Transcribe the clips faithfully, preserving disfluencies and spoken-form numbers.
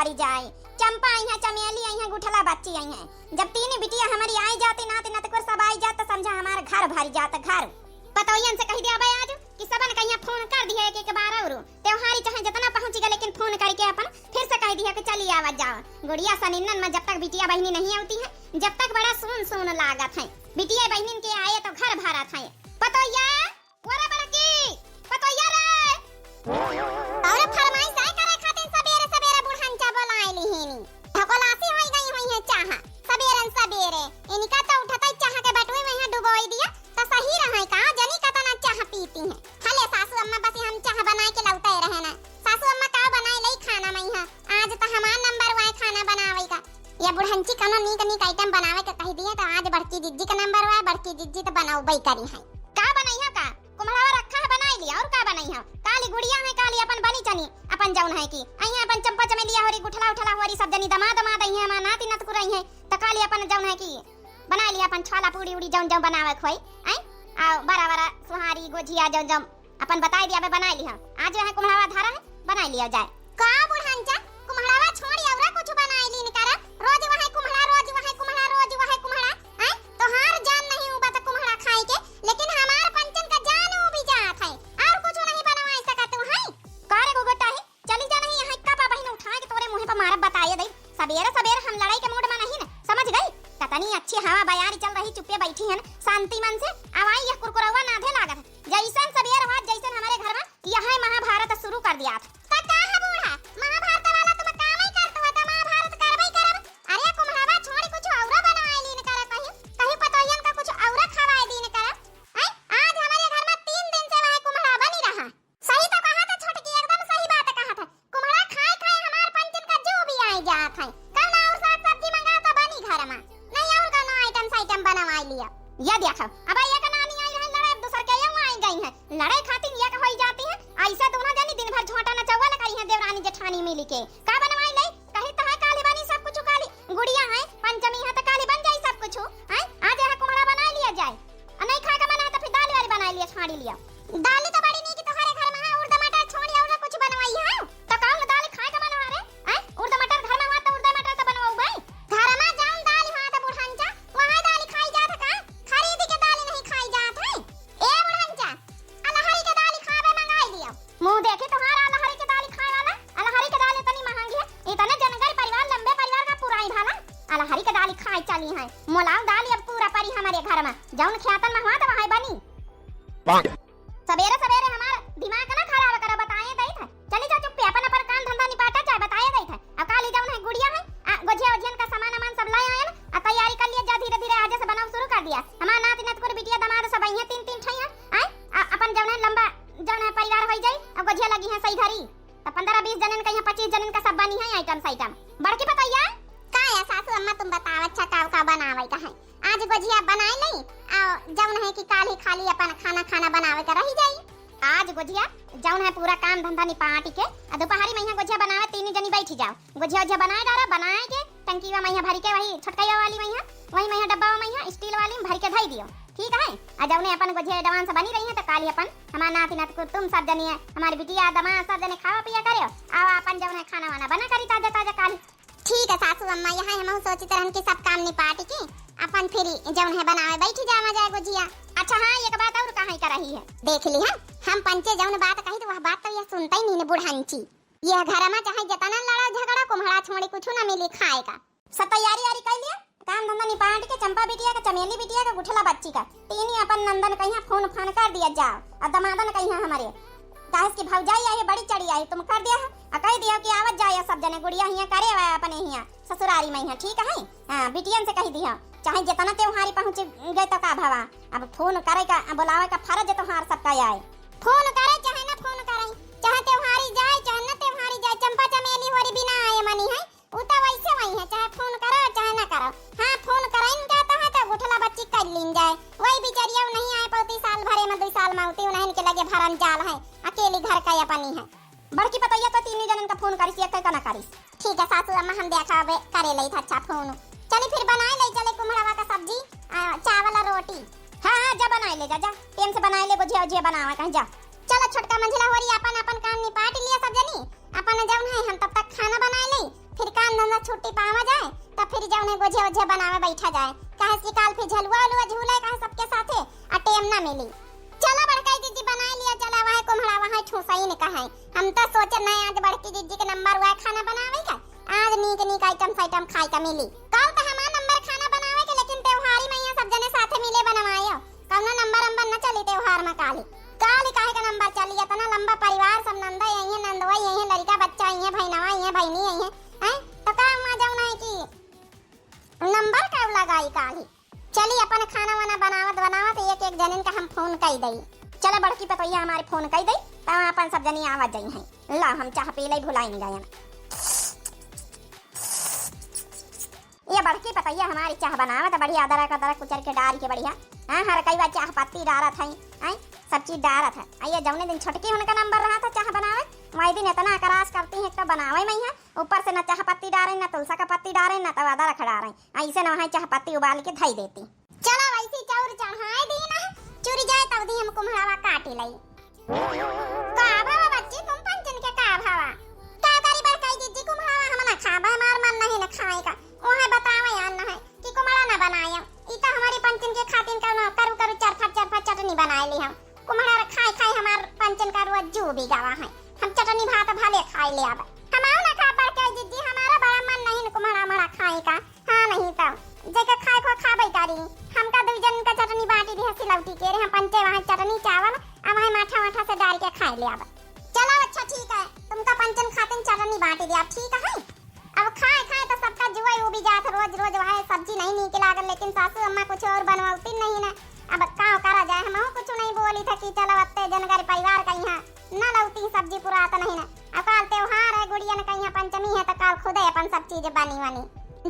भरी जाए। चंपा आई है, चमेली आई है, गुठला बच्ची आई है। जब तीन बिटिया हमारी आई जाती, नाती नतकुर सब आई जात, तो समझा हमार घर भरी जात, घर। पतोहियन से कहि दिया बे आज कि सबन कहिया फोन कर दिया एक एक बार और। त्योहारी चाहे जितना पहुँच गए, लेकिन फोन करके अपन फिर से कहि दिया कि चली आवत जाओ। गुड़िया सनिन्नन में जब तक बिटिया बहिनी नहीं आती है, जब तक बड़ा सून सून लागत है। बिटिया बहिनिन के आए तो घर भरत है। पतोहिया, ओरे बड़की, पतोहिया रे। और फरमाइश आए करे खातिर सबेरे सबेरे बुढ़न चा बोलाए लिहिनी। ढकोलासी होई गई हुई है चाह सबेरन सबेरे। इनका तो उठत ही चाह के बटुए में यहाँ डुबोई दिया तो सही रहे का, जनी कतना चाह पीती हैं। हले सासू अम्मा बस हम चाह बनाए के लौटे रहे ना। सासू अम्मा का बनाए लई खाना में यहाँ? आज तो हमार नंबर हुआ है खाना बनावे का। ये बुढ़ंची कनो नीक नीक आइटम बनावे के कहि दिया तो आज बड़की जिज्जी के नंबर हुआ है, बड़की जिज्जी तो बनौबे करी है। का बनइहा का? कुम्हड़ावा रखा है, बनाई लिया, और का बनइहा? काली गुड़िया है, काली अपन बनी चनी, अपन जौन है कि अइहा अपन चंपा चमेलिया होरी, गुठला उठला होरी, सब जनी दमाद दमाद अइहा, हमार नाती नतकुर अइहा, तो काली अपन जौन है कि बनाई लिया अपन छोला पूड़ी उड़ी जौन जौन बनावे खोई, आई? आ बड़ा बड़ा सुहारी गोझिया जौन जौन अपन बताई दिया, अबे बनाई लिहा। आज वह कुम्हड़ावा धारा है, बनाई लिया जाए। का बुढ़न चा, कुम्हड़ावा छोड़ी औरा कुछ बनाई लीन करा। रोज वह कुम्हड़ा, रोज वह कुम्हड़ा, रोज वह कुम्हड़ा। हैं? तोहार जान नहीं उबा त कुम्हड़ा खाई के, लेकिन हमार पंचन का जान उबी जात है। और कुछ नहीं बनवाई सकत तू है? का रे गोगोटाही, चली जा नहीं यहाँ का बहिन उठाए के तोरे मुँह पर मारब बताए दई। सबेरे सबेरे हम लड़ाई के मूड में नहीं न, समझ गई? कतनी अच्छी हवा बयारी चल रही, चुप्पे बैठी हन शांति मन से। अब आई यह कुरकुरवा नाधे लागत है। जैसन सबेर हुआ, जैसन हमारे घर में यह महाभारत शुरू कर दिया था। त का है बूढ़ा, महाभारत वाला तुम काम ही करत हो, त महाभारत करबे करब। अरे कुम्हड़वा छोड़ कुछ औरो बनवाए लीन कर कहीं, कहीं पतोहियन का कुछ औरो खवाए दीन कर। हैं? आज हमारे घर में तीन दिन से वह कुम्हड़ा बनी रहा। सही तो कहा था छोटकी, एकदम सही बात कहा था। कुम्हड़ा खाए खाए हमार पंचन का जो भी आए जात है। कौन और साग सब्जी मंगा तो बनी घर में। नहीं और कौनो आइटम साइटम बनवाई लिया। या देखो, अब एक नानी आई रहे लड़े, दूसर के यूं आई गई है। लड़े खातिर एक होई जाती है। ऐसे दोनों जनी दिन भर झोंटा नचौवा लगाई है देवरानी जेठानी मिली के। का बनवाई ले? कही तो है काली बनी सब कुछ काली। गुड़िया है, पंचमी है तो काली बन जाई सब कुछ। हैं? आज यह कुम्हड़ा बनाई लिया जाए। आ नहीं खाए का मन है तो फिर दाल वाली बनाई लिया, छाड़ी लिया। दाल तो बड़ी नीक तोहरे घर में है, उर्द मटर छोड़ी और कुछ बनवाई है? तो कौन दाल खाए का मन है रे? हैं? उर्द मटर घर में हुआ तो उर्द मटर तो बनवाऊ भाई। घर में जौन दाल हुआ तो बुढ़ंचा, वहाँ दाल खाई जात का? खरीद के दाल नहीं खाई जात है। ए बुढ़ंचा, अलहरी के दाल खावे मंगाई लियो। मुँह देखे तुम्हारा अलहरी के दाल खाए वाला। अलहरी के दाल इतनी महंगी है, इतने जनगल परिवार, लंबे परिवार का पुराई भाला। अलहरी के दाल खाए चली है, मोलाव दाल अब पूरा परी हमारे घर में, जौन ख्यातन में हुआ तो वहाँ बनी। सबेरे सबेरे हमार दिमाग ना खराब करो, बताए दई था। चली जा चुप्पे, अपन अपन काम धंधा निपाटा, चाहे बताए दई था। अब काली जौन है गुड़िया है, आ, गोझिया ओझियन का सामान अमान सब लाए आयन, आ तैयारी कर लिया जा, धीरे धीरे आज से बनाव शुरू कर दिया। हमार नाती नतकुर बिटिया दमाद सब अइहे तीन तीन ठैया, आए, आ, अपन जौन है लंबा जौन है परिवार होई जाई, अब गोझिया लगी है सही घरी। तो पन्द्रह बीस जनन का यहाँ पच्चीस जनन का सब बनी है आइटम साइटम। बड़की पतोहिया, का या सासू अम्मा तुम बताओ, अच्छा का का बनावे का है? आज गोझिया बनाए नहीं, आ जौन है कि काली खाली अपन खाना खाना बनावे का रही जाई। आज गोझिया जौन है पूरा काम धंधा निपाट के, आ दोपहरी में यहाँ गोझिया बनावे तीन जनी बैठी जाओ। गोझिया ओझिया बनाए डारा, बनाए के टंकीवा में यहाँ भरी के वही छोटकैया वाली में यहाँ, वही में यहाँ डब्बा में यहाँ स्टील वाली में भरी के धई दियो, ठीक है? आ जौने अपन गोझिया एडवांस बनी रही है तो काली अपन हमार नाती नतकुर तुम सब जनी है, हमार बिटिया दमाद सब जने खावा पिया करियो। आ अपन जौन है खाना वाना बना करी ताजा ताजा काली। ठीक है सासू अम्मा, यहाँ हमहू सोचित रहन कि सब काम निपाट के अपन फिर जौन है बनावे बैठी जावा जाए गोझिया। अच्छा हाँ, एक बात और कहाँ का रही है? देख ली है, हम पंचे जौन बात कही तो वह बात तो यह सुनता ही नहीं न बुढ़ंची। यह घर में चाहे जितना लड़ा झगड़ा, कुम्हड़ा छोड़ी कुछ न मिली खाए का। सब तैयारी आरी कर लिया, काम धंधा निपाट के चंपा बिटिया का, चमेली बिटिया का, गुठला बच्ची का, तीनी अपन नंदन कहिया फोन फान कर दिया जाओ, और दमादन कहिया हमारे, काहे कि भौजाई आई है, बड़ी चढ़ी आई, तुम कर दिया है, और कह दिया कि आवत जाए सब जने, गुड़िया हिया करे हुआ अपने हिया ससुरारी में हिया, ठीक है? हाँ, बिटियन से कह दिया, चाहे जितना त्योहारी पहुँच गए तो का भवा, अब फोन करे का, बुलावे का फर्ज तोहार सबका आए। फोन करे चाहे ना फोन करे, चाहे त्योहारी जाए चाहे ना त्योहारी जाए, चंपा चमेली होरी बिना आए मनी है, उ तो वैसे वही है, चाहे फोन करो चाहे ना करो। हाँ, फोन करे इनका तो है तो गुठला बच्ची कर लीन जाए, वही बिचारिया नहीं आए पौती साल भरे में, दुई साल में उती उन्हें इनके लगे भरम जाल है, अकेली घर का अपनी है। बड़की पतोहिया तो तीनों जनन का फोन करिस, एक का ना करिस। ठीक है सासू अम्मा, हम देखा अबे करे लई था अच्छा फोन। चली फिर बनाए लई चले कुम्हड़वा का सब्जी, आ, चावल और रोटी। हाँ, हाँ, जा बनाए ले, जा, जा। टेम से बनाए ले, गोझिया, गोझिया बनावा कहीं, जा। चलो छोटका मंझला होरी अपन, अपन काम निपाट लिया सब जनी। अपन जौन है हम तब तक खाना बनाए लई। गोझे ओझे बनावे बैठा जाए, काहे से काल फिर झलुआ उलुआ झूले काहे सबके साथे, आ टेम ना मिली। चला बड़काई दीदी बनाए लिया, चला वहाँ कुम्हड़ा वहाँ ठूसई ने कहे। हम तो सोचे नहीं आज बड़की दीदी के नंबर हुआ है खाना बनावे का, आज नीक नीक आइटम साइटम खाए का मिली। काल तो हमार नंबर खाना बनावे के, लेकिन त्योहारी में यहाँ सब जने साथे मिले बनवायो, कौनो नंबर अंबर न चली त्योहार में काली। काली काहे का नंबर चली, इतना लंबा परिवार, सब नंदा यही है, नंदवा यही है, लड़का बच्चा यही है, भैनवा यही है, भैनी यही है, हैं? तो का हुआ जाऊ नहीं कि नंबर का लगाई काली। चली अपन खाना वाना बनावत बनावत एक एक जनिन का हम फोन कई दई। चला बड़की पतोहिया हमारे फोन कई दई, तब अपन सब जनी आवत जई हैं। ला हम चाह पी लई, भुलाई नहीं गयन। ये बड़की पतोहिया हमारी चाह बनावत बढ़िया, अदरक अदरक कुचर के डाल के बढ़िया। हाँ, हर कई बार चाह पत्ती डारत है, हैं, सब चीज डारत है। आ ये जौने दिन छोटकी उनका नंबर रहा था चाह बनावत, वही दिन इतना अकरास करती हैं, एक तो बनावे में ही है, ऊपर से न चाह पत्ती डारे, न तुलसा का पत्ती डारे, न तो अदरक डारे। ऐसे न वहाँ चाह पत्ती उबाल के धई देती। चला वैसी चाउर चढ़ाए दी ना, चुरी जाए तब दी हम कुम्हड़ावा काटी लई। का भावा बच्ची, तुम पंचन के का भावा? का करी बड़काई दीदी, कुम्हड़ावा हम ना खाबे, हमार मन नहीं न खाए का। वहाँ बतावे यार न है कि कुम्हड़ा ना बनाए। ई तो हमारी पंचन के खातिन का ना करू करू चरफट चरफट चटनी बनाए ली हम। कुम्हड़ा खाए खाए हमार पंचन का रोज जू भी गवा है। हम चटनी भात भले खाए ले अब। हम आओ ना खा बड़काई दीदी, हमारा बड़ा मन नहीं न कुम्हड़ा मड़ा खाए का। हाँ, नहीं तो जेके खाए को खाबे करी। हमका दुई जन का चटनी बांटी दी है सिलौटी के रे, हम पंचे वहाँ चटनी चावल आ वहाँ माठा वाठा से डाल के खाए ले अब। चलो अच्छा ठीक है, तुमका पंचन खातिन चटनी बांटी दी अब, ठीक है। अब खाए खाए तो सबका जुआई उबी जात, रोज रोज वह सब्जी नहीं नीक लागल, लेकिन सासू अम्मा कुछ और बनवाती नहीं ना। अब का करा जाए, हम कुछ नहीं बोली था कि चलो अत्ते जनगर परिवार का यहाँ न लौती सब्जी पुरात नहीं ना। अब काल त्योहार है, गुड़िया ने कहिया पंचमी है, तो काल खुदे अपन सब चीज बनी वनी।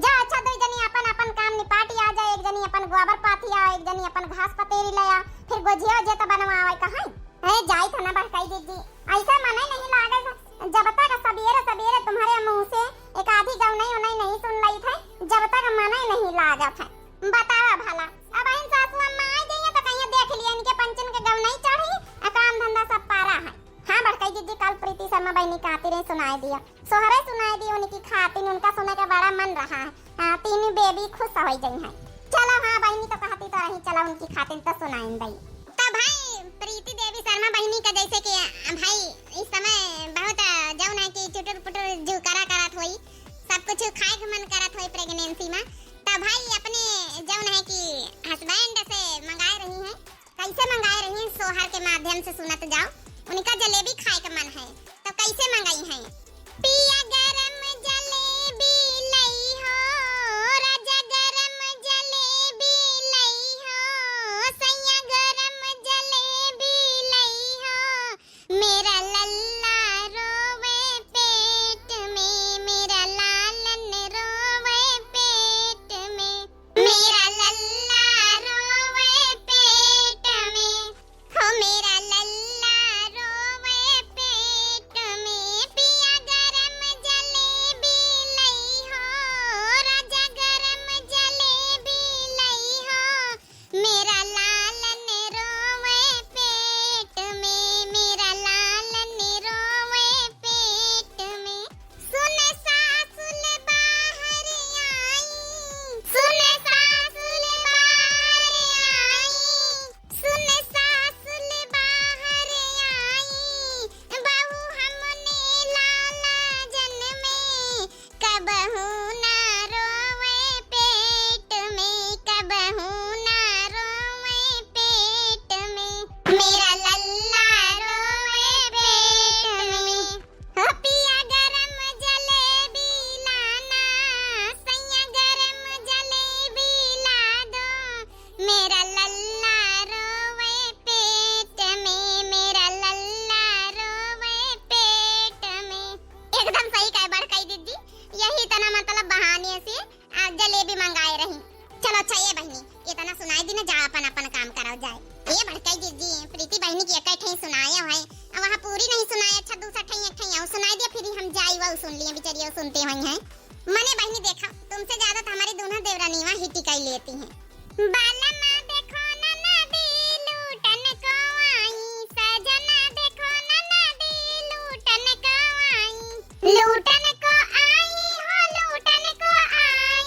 जा अच्छा, दो जनी अपन अपन काम निपाटी आ जाए, एक जनी अपन गोबर पाथी आ, एक जनी अपन घास पतेरी ले आ, फिर गोझिया ओझिया तो बनवावे कहाँ। ए, जाई था ना बड़काई दीदी, ऐसा मने नहीं लागत। जब तक सबेरे सबेरे तुम्हारे मुँह से एक आधी गौनई उनई नहीं सुन लई थे, जब तक मने नहीं लागत है। बतावा भला, अब इन सासू अम्मा आ जाइए तो कहिए देख लिए इनके पंचन के गौनई चढ़ी, आ काम धंधा सब पारा है। हाँ बड़काई दीदी, कल प्रीति शर्मा बहनी खातिर ही सुनाए दिया, सोहरे सुनाए दिया उनकी खातिन, उनका सुने का बड़ा मन रहा है। हाँ, तीनों बेबी खुश हो गई हैं। चलो हाँ बहनी तो कहती तो रही, चलो उनकी खातिन तो सुनाइन दई। तो भाई प्रीति देवी शर्मा बहनी का जैसे कि, आ, भाई इस समय बहुत, आ, जौन है कि चुटुर पुटुर जू करा करत होई, सब कुछ खाए के मन करत होई प्रेगनेंसी में, तो भाई अपने जौन है कि हस्बैंड से मंगाए रही हैं। कैसे मंगाए रही हैं? सोहर के माध्यम से सुनत जाओ। उनका जलेबी खाए का मन है, तो कैसे मंगाई हैं? पिया गरम जलेबी लई हो, राजा गरम जलेबी लई हो, सैया गरम जलेबी लई हो, मेरा लल्ला रोवे पेट में, मेरा लालन रोवे पेट में, मेरा लल्ला रोवे पेट में, हो मेरा लल्ला रोवे पेट में। पिया गरम जलेबी लई हो, राजा गरम जलेबी लई हो, मेरा लालन रोवे पेट में, मेरा लालन रोवे पेट में। सुन सासुल बाहर आई, सुन सासुल बाहर आई, सुन सासुल बाहर आई, बहू हमने लाला जन में, कबहू ना रोवे पेट में, कबहू ना रोवे पेट में, मेरा लल्ला रोवे पेट में। हो पिया गरम जलेबी लाना, सैया गरम जलेबी ला दो, मेरा लल्ला रोवे पेट में, मेरा लल्ला रोवे पेट में। एकदम सही कहे बड़काई दीदी, यही तना मतलब बहाने से, आ, जलेबी मंगाए रही। चलो अच्छा ये बहनी, इतना सुनाई दी ना, जा अपन अपन काम करो जाए। ये बड़काई दीदी, प्रीति बहनी की एक ठे सुनाए है, अब वहाँ पूरी नहीं सुनाए, अच्छा दूसरा ठे एक ठे और सुनाई दिया, फिर हम जाई वो सुन लिए, बेचारी वो सुनते हुई हैं। मने बहनी देखा, तुमसे ज्यादा तो हमारी दोनों देवरानी वहाँ हिटिकाई लेती हैं। बालमा देखो ना नदी लूटन को आई, सजना देखो ना नदी लूटन को आई, लूटन को आई हो लूटन को आई,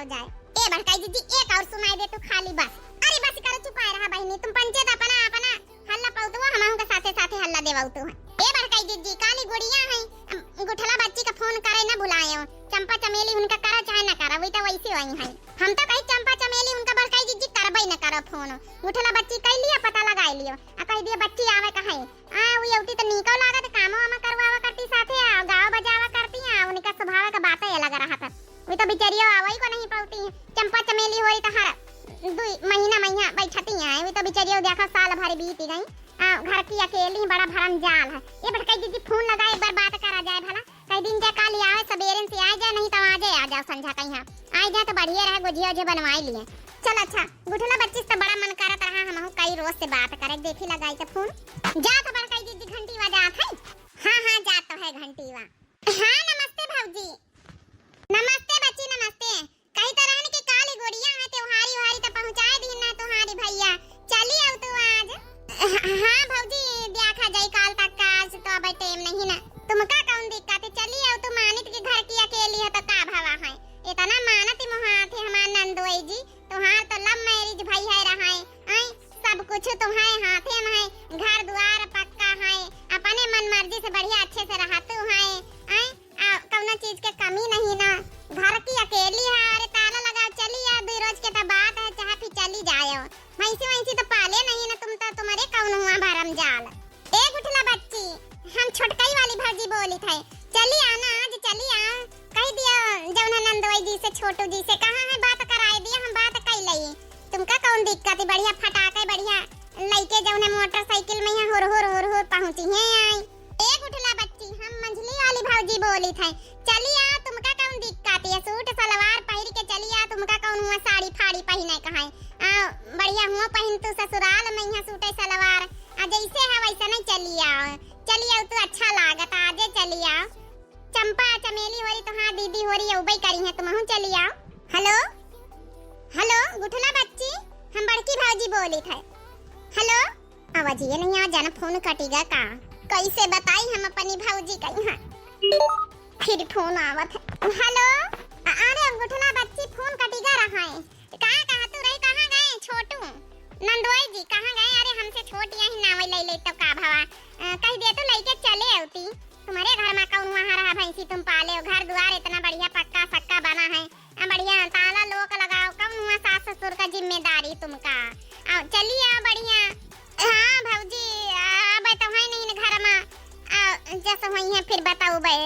जाए। ए बड़काई जिज्जी, एक और सुनाई दे तू खाली बस। अरे बस करो, चुपाए रहा बहिनी, तुम पंचे त अपना, अपना हल्ला पउतुआ, हमहू के साथे, साथे हल्ला देवउतू है। ए बड़काई जिज्जी, काली गुड़िया है, अम, गुठला बच्ची का फोन करे न भुलाए हो। चंपा चमेली उनका करा चाहे न करा, वही तो वैसे वही है। हम तो कही चंपा चमेली उनका बड़काई जिज्जी करबे न करो फोन। गुठला बच्ची कह लिया, पता लगा लियो। आ कह दिया बच्ची आवे का है। आ, वो अउती तो नीको लागत, कामो वामा करवावा करती साथे, आ, गावा बजावा करती, आ, उनका स्वभाव का बात अलग रहत। वो तो बिचरियो आवई को नहीं पउती। चंपा चमेली होई तो हर दुई महीना महीना बैठती हैं। वो तो बिचरियो देखा साल भर बीत गई। आ, घर की अकेली बड़ा भरम जाल है। ए बड़काई जिज्जी फोन लगा, एक बार बात करा जाए भला। कई दिन जा काली आवे, सबेरन से आ जाए, नहीं तो आजे आ जाओ संझा कहीं। आ जाए तो बढ़िया रहे, गोजिया ओजिया बनवाई लिए। चल अच्छा, गुठला बच्ची से तो बड़ा मन करत रहा, हमहू कई रोज से बात करे, देखी लगाई के फोन। जात बड़काई जिज्जी घंटीवा जात है। हाँ, हाँ, जात तो है घंटीवा। हाँ, नमस्ते भौजी। नमस्ते बच्ची, नमस्ते। कही तो रहन कि काली गुड़िया है, त्योहारी उहारी तो पहुँचाए दीन ना तुम्हारी भैया। चली आउ तू आज। हाँ भौजी, देखा जाई काल तक का, आज तो अबे टाइम नहीं ना। तुमका कौन दिक्कत है, चली आउ तू। मानित की घर की अकेली है तो का भवा है, इतना मानत मोहात है हमार नंदोई जी। तुहार तो love marriage भई है रहा है, आय, सब कुछ तुम्हारे हाथे में है, घर द्वार पक्का है, अपने मन मर्जी से बढ़िया अच्छे से रहतू है, आय, आ, कौनो चीज के कमी नहीं ना। घर की अकेली है, अरे ताला लगा चली आ, दो रोज के तो बात है, चाहे फिर चली जाओ। भैंसी वैंसी तो पाले नहीं ना तुम तो, तुम्हारे कौन हुआ भरम जाल। ए गुठला बच्ची, हम छोटकई वाली भौजी बोलित है, चली आ ना आज, चली आ। कह दिया जौन है नंदोई जी से, छोटू जी से, कहाँ है बात कराए दिया, हम बात कई लई। तुमका कौन दिक्कत है, बढ़िया फटाके, बढ़िया लइके जौन है मोटरसाइकिल में यहाँ हुर हुर हुर हुर पहुँची है आई। ए गुठला बच्ची, हम मंझली वाली भौजी बोलित है, चली आ, तुमका कौन दिक्कत है, सूट सलवार पहिर के चली आ, तुमका कौन हुआ साड़ी फाड़ी पहिने का है, आ, बढ़िया हुआ पहिन तू ससुराल में यहाँ सूटे सलवार, आ जैसे है वैसे नहीं चली आओ, चली आओ तू अच्छा लागत, आजे चली आओ। चंपा चमेली होरी तो हाँ दीदी होरी अउबे करी है, तुमहू चली आओ। हेलो, हेलो गुठला बच्ची, हम बड़की भौजी बोलित है। हेलो, आवाज ये नहीं आ जाना, फोन कटिगा का? कैसे बताई हम अपनी भौजी कहीं है, फिर फोन आवत है। हेलो, अ-, अरे गुठला बच्ची, फोन कटिगा रहा है। का कहतू रही, कहाँ गए छोटू? नंदोई जी कहाँ गए? अरे हमसे छोट यही नावे ले ले तो का भवा, अ, कह दे तो लइके चले अउती। तुम्हारे घर में कौन वहाँ रहा भैंसी तुम पाले हो? घर द्वार इतना बढ़िया पक्का सक्का बना है, आ बढ़िया ताला लोक लगाओ, कौन हुआ सास ससुर का जिम्मेदारी तुमका? आओ चली आओ बढ़िया। हाँ भौजी, अब तो है नहीं न घर में, आ, जस होई है फिर बताउबे,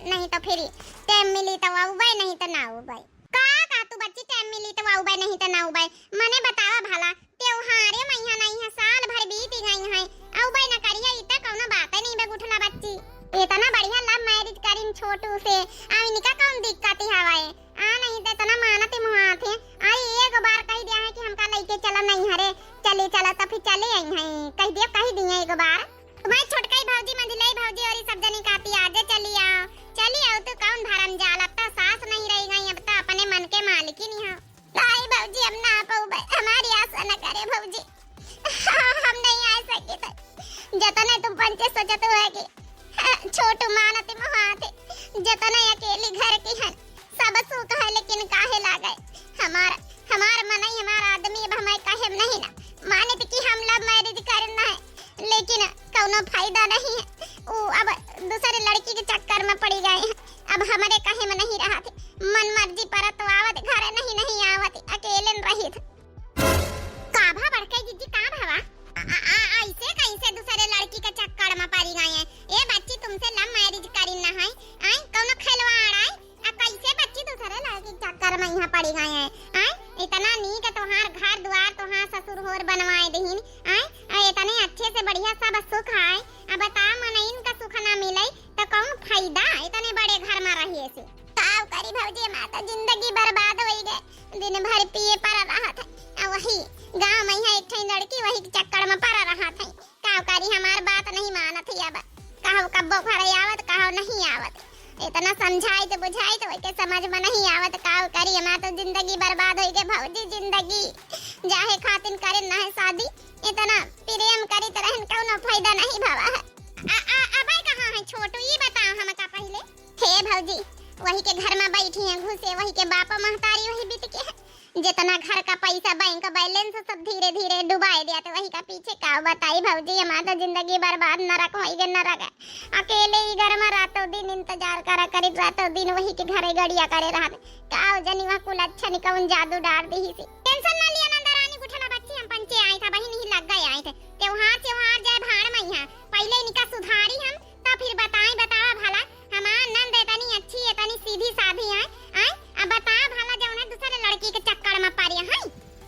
नहीं तो फिर टाइम मिली तो आउबे, नहीं तो ना आउबे। का, का तू बच्ची टाइम मिली तो आउबे, नहीं तो ना आउबे? मने बतावा भला, त्योहारे मइहाँ नहीं है, साल भर बीत गई है, आउबे न करिया, ई त कौनो बाते नहीं बे गुठला बच्ची। इतना बढ़िया love marriage करिन छोटू से, आ इनका कौन दिक्कत हवाए? आ नहीं त इतना मानत मुहात है। आ एगो बार कह दिया है कि हमका लइके चला नहीं हरे, चले चला त फिर चले आई हैं, कह दिया, कह दिया एगो बार। तुम्हारे छोटकाई भौजी, मंझिलाई भौजी और ई सब जनी कहती आजे चली आओ, चली आओ तू कौन भरम जाल, अब त सास नहीं रही गई, अब त अपने मन के मालकिन ही हो। नहीं भौजी, हम ना पाऊबे, हमारी आशा न करे भौजी, हम नहीं आ सकी थे। जतने तुम पंचे सोचत हुए कि छोटू मानत मुहात है, जतने अकेली घर की है, सब सुख है, लेकिन काहे लागे हमार, हमार मनई, हमार आदमी अब हमें कहे नहीं ना मानित कि हम love marriage करना है, लेकिन कौनो फायदा नहीं है। ऊ अब दूसरे लड़की के चक्कर में पड़ी गए हैं, अब हमारे कहे में नहीं रहा थे, मन मर्जी पर तो आवत, घरे नहीं, नहीं आवत, अकेले रही थे। का भा बड़के जिज्जी, का भवा? आ, आ, आ, ऐसे कैसे दूसरे लड़की के चक्कर में पड़ी गए हैं? ए बच्ची, तुमसे love marriage करी ना है, आय, कौनो खिलवाड़ आय? आ कैसे बच्ची दूसरे लड़की के चक्कर में यहाँ पड़ी गए हैं? आय, इतना नीक तोहार घर द्वार, तोहार ससुर होर बनवाए दहीन, आय, आ इतने अच्छे से बढ़िया सब सुख है, अब बता मनइन का सुख ना मिले, तो कौन फायदा इतने बड़े घर में रहिए से? काव करी भौजी, हमार तो जिंदगी बर्बाद होई गए। दिन भर पिए पड़ा रहत है, आ वही गाँव में यहाँ एक ठे लड़की वही के चक्कर में पड़ा रहत है। काव करी, हमार बात नहीं मानत है। अब कहो कब्बो घरे आवत, कहो नहीं आवत। इतना समझाई तो बुझाई तो ओके समझ में नहीं आवत। काव करी, हमार तो जिंदगी बर्बाद होई गए भौजी, जिंदगी। जाहे खातिन करे ना है शादी, इतना प्रेम करी तो रहन कौनो फायदा नहीं भवा है। आ, आ, अबे कहाँ है छोटू, ये बताओ हमका पहले। हे भौजी, वही के घर मा बैठी हैं घुसे, वही के बाप महतारी वही बीत के हैं। जितना घर का पैसा, बैंक बैलेंस सब धीरे धीरे डुबाए दिया, तो वही का पीछे का बताई भौजी, हमार तो जिंदगी बर्बाद, नरक होई गे नरक। अकेले ही घर मा रातों दिन इंतजार करा करी, रातों दिन वही के घरे गड़िया करे रहत। का जनी वहाँ कुल अच्छा नहीं कौन जादू डार दी ही सी। टेंशन ना लिया नंदा रानी, उठला बच्ची, हम पंचे आए था, बहिन ही लग गए आए थे। त्योहार त्योहार जाए भाड़ मा यहाँ, पहले इनका सुधारी हम, तब फिर बताई। बतावा भला, हमार नंद इतनी अच्छी, इतनी सीधी साधी है, आय? अब बतावा भला, जौन है दूसरे लड़की के चक्कर मा पड़ी है।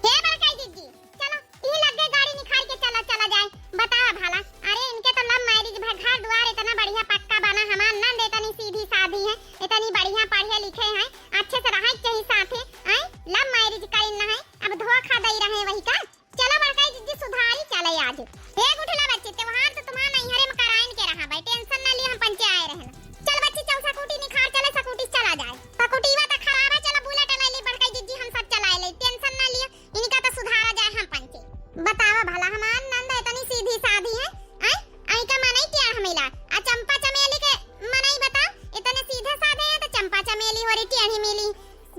हे बड़काई दीदी, चलो, ई लग गए गाड़ी निकाल के, चला, चला जाए। बतावा भला, अरे इनके तो लव मैरिज भा, घर द्वार इतना बढ़िया पक्का बना, हमार नंद इतनी सीधी साधी है, इतनी बढ़िया पढ़े लिखे हैं, अच्छे से रहे के चाहिए साथे, आय? लव मैरिज करिन ना है, अब धोखा दई रहे वही का। चला बड़काई जिज्जी सुधारी चले आज। हे गुठला बच्ची, त्योहार तो तुम्हार नैहरे मा कराइन के रहा भाई, टेंशन ना लिया, हम पंचे आए रहन। चल बच्ची चल, सकुटी निखार चले, सकुटी चला जाए। सकुटीवा तो खराब है, चला बुलेट ले ली बड़काई जिज्जी, हम सब चलाए ले, टेंशन ना लिया, इनका तो सुधारा जाए हम पंचे। बतावा भला हमार नंद इतनी सीधी साधी है, आय? आई का मनई क्या हमेला? आ चंपा चमेली के मनई बता, इतने सीधे साधे हैं तो चंपा चमेली होरी टेढ़ी मिली।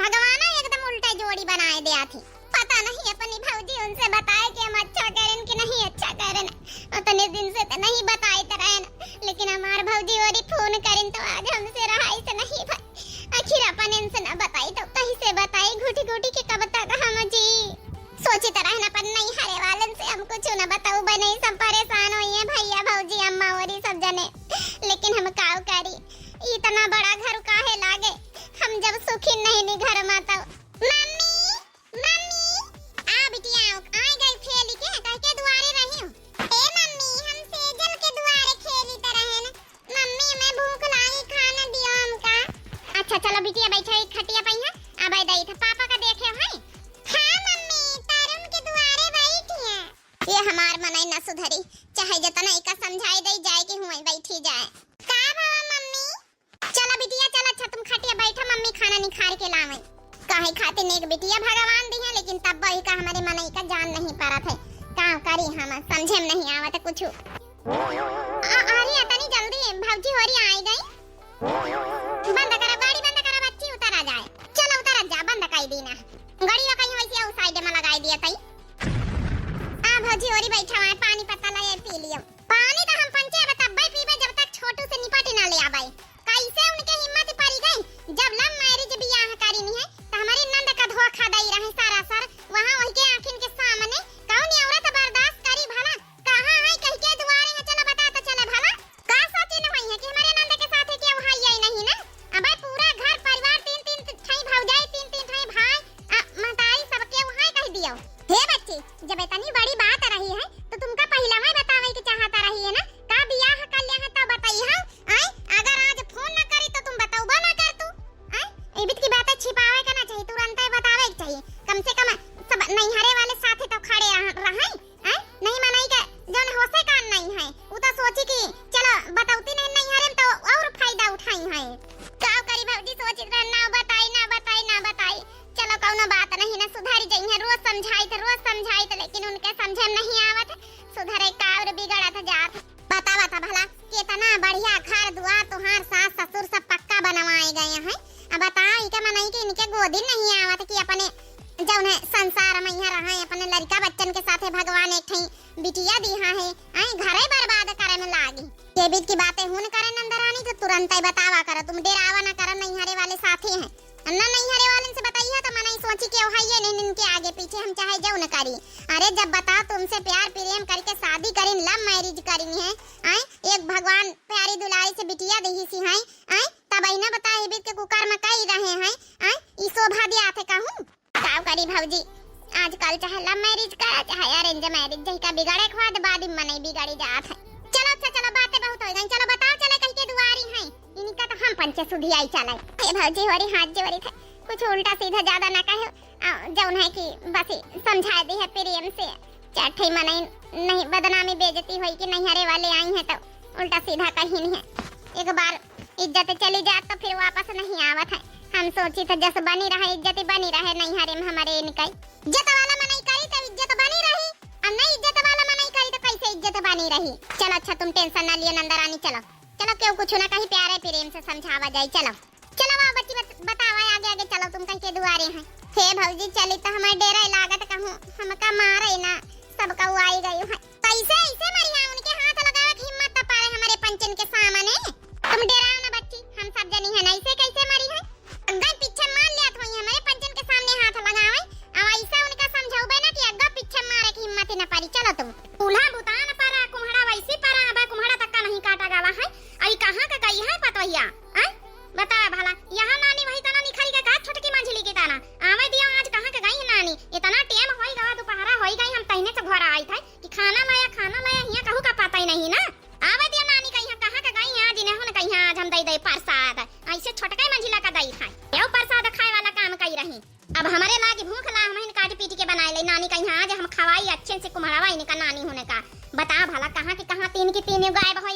भगवान एकदम उल्टा जोड़ी बनाए दिया थी। पता नहीं अपनी भौजी उनसे बताए कि हम अच्छा करें कि नहीं अच्छा करें। उतने दिन से तो नहीं बताए तो रहे ना, लेकिन हमार भौजी ओरी फोन करें तो आज हमसे रहाई से नहीं भाई। आखिर अपन इनसे ना बताई तो कहीं से बताई, घुटी घुटी के कब तक हम जी। सोची तो रहना पर नहीं हरे वालन से हम कुछ ना बताऊ बने, सब परेशान होई है भैया भौजी अम्मा ओरी सब जने, लेकिन हम काव करी, इतना बड़ा घर काहे लागे, हम जब सुखी नहीं नी घर मा तो। मम्मी, मम्मी, आ बिटिया, आ गई खेली के, कह के दुआरे रही हूँ। ए मम्मी, हम सेजल के दुआरे खेली त रहन। मम्मी, मैं भूख लागी, खाना दियो हमका। अच्छा, चलो बिटिया, बैठो एक खटिया पे यहाँ, अब दई था पापा का देखे हो, हैं? हाँ मम्मी, तरुण के दुआरे बैठी है। ये हमार मनई न सुधरी, चाहे जितना इका समझाई दई जाए कि हुआं बैठी जाए। का भवा मम्मी? चला बिटिया, चला, अच्छा तुम खटिया बैठा, मम्मी खाना निखार के लावे। काहे खातिर नेक बिटिया भगवान दी है, लेकिन तब वही का हमारे मनई का जान नहीं पड़त है। का करी हम, समझे में नहीं आवत है कुछ। अ-, अरे, इतनी जल्दी भौजी होरी आई गई? बंद करा, गाड़ी बंद करा, बच्ची उतरा जाए। चला उतरा जा, बंद कई दीना। गाड़िया कहीं वैसे उस साइड में लगाई दिया तई। आ भौजी होरी बैठा हुआ है, पानी पत्ता लाए पी लियो। पानी तो हम पंचे अब तब्बे पीबे जब तक छोटू से निपट ना ले आबे। कैसे उनके हिम्मत पड़ी गई? जब लव मैरिज बियाह करीन है तो हमारी नंद का धोखा दई रहे सारा सर। वहाँ वही के आँखिन के सामने कौन औरत बर्दाश्त करी भला? कहाँ है कह के दुआरे है, चला बता तो चले भला। का सोचे न होई है कि हमारे नंद के साथ है कि वहाँ ये नहीं ना? अबे पूरा घर परिवार तीन तीन ठाई भौजाई, तीन तीन ठाई भाई, आ, महतारी सबके वहाँ कह दियो। हे बच्ची, जब इतनी बड़ी बात रही है तो तुमका पहला ही बतावे के चाहता रही है ना? का बियाह कर लिया है तो बताई है? आय, अगर आज फोन ना करी तो तुम बताऊबा ना कर तू। आय, एबित की बातें छिपावे के ना चाहिए, तुरंत ही बतावे के चाहिए। कम से कम सब नैहरे वाले साथे तो खड़े रह-, रहे। आय, नहीं मनई के जौन होसे कान नहीं है, उ तो सोची कि चलो बतौती नहीं नैहरे में तो और फायदा उठाई है। का करी भौजी, सोचित रहे ना बताई, ना बताई, ना बताई। चलो कौनो बात नहीं ना, सुधर जइहे। रोज समझाइत, रोज समझाइत, लेकिन उनके समझे में नहीं आवत। सुधरे का और बिगड़त जात। बतावा था भला, कितना बढ़िया घर दुआर तुहार सास ससुर सब पक्का बनवाए गए हैं। अब बता, इके मनई के इनके गोदी नहीं आवत कि अपने जौन है संसार में यहाँ रहे, अपने लड़का बच्चन के साथे भगवान एक ठई बिटिया दिहा है, आय घरे बर्बाद करे में लागी। ये बीच की बातें हुन करे नंदरानी तो तुरंत ही बतावा करो, तुम डेरावा ना करो नैहरे वाले साथी हैं। अन्ना नैहरे वालन से बताइए तो मनई सोची के ओहाइये नहीं इनके आगे पीछे हम चाहे जौन करी। अरे जब बताओ तुमसे प्यार प्रेम करके शादी करीन, लव मैरिज करीन है, आय एक भगवान प्यारी दुलारी से बिटिया दही सी है, आय तब अहिना बता एबित के कुकर में कई रहे हैं, आय ई शोभा दिया थे कहूँ। का करी भौजी, आजकल चाहे लव मैरिज करा चाहे अरेंज मैरिज, जहिका बिगड़े के बाद बाद में मनई बिगड़ी जात है। चलो अच्छा चलो, बातें बहुत हो गई, चलो बताओ चले कहीं के दुआरी हैं, इनका तो हम पंचे सुधी आई चले। हे भौजी होरी हाथ जोड़ी थे, कुछ उल्टा सीधा ज्यादा ना कहे, आ, जौन है कि बस समझा दी है प्रेम से, चार ठे मनई नहीं बदनामी बेइज्जती होई कि नैहरे वाले आई हैं तो उल्टा सीधा कहीं नहीं है। एक बार इज्जत चली जात तो फिर वापस नहीं आवत है। हम सोची था जस बनी रहे, इज्जत बनी रहे नैहरे में हमारे इनका। इज्जत वाला मनई करी तो इज्जत बनी रही, अब नहीं इज्जत वाला मनई करी तो कैसे इज्जत बनी रही? चलो अच्छा तुम टेंशन ना लियो नंदरानी, चलो चलो, क्यों कुछ ना कहीं प्यारे प्रेम से समझावा जाए, चलो। चलो आओ बच्ची, बत-, बतावा, आगे आगे चलो, तुम कहीं के दुआरे हैं। हे भौजी, चली तो हमारे डेरा लागत कहूँ, हमका मारे ना, सबका वो आई गई है। कैसे ऐसे मरी है? उनके हाथ लगावे की हिम्मत तो पारे हमारे पंचन के सामने। तुम डेराओ ना बच्ची, हम सब जनी है ना, ऐसे कैसे मरी है? अगर पीछे मार लिया तो हमारे पंचन के सामने हाथ लगावे, अब ऐसा उनका समझाऊबे ना कि अग्गा पीछे मारे की हिम्मत ही ना पारी। चलो तुम। चूल्हा बुतान परा, कुम्हड़ा वैसी परा, अब कुम्हड़ा तक का नहीं काटा गवा है। अभी कहाँ का गई है पतोहिया? आय? बतावा भला, यहाँ नानी वही तना निखरी के का छोटकी मंझली की तना? आवे दिया, आज कहाँ के गई है नानी? इतना टेम होई गवा, दोपहरा होई गई, हम तहने से घर आई थे कि खाना लाया, खाना लाया, हियाँ कहू का पता ही नहीं ना। आवे दिया नानी कहिया कहाँ के गई है, आज इन्हें कहिया आज हम दई दे प्रसाद। ऐसे छोटका मंझिला का दई खाए, यो प्रसाद खाए वाला काम कई रही। अब हमरे लागी भूख ला, हम काट पीट के बनाए ले। नानी कहिया आज हम खवाई अच्छे से कुम्हड़वा इनका नानी होने का। बता भला कहाँ के कहाँ तीन की तीन गायब हो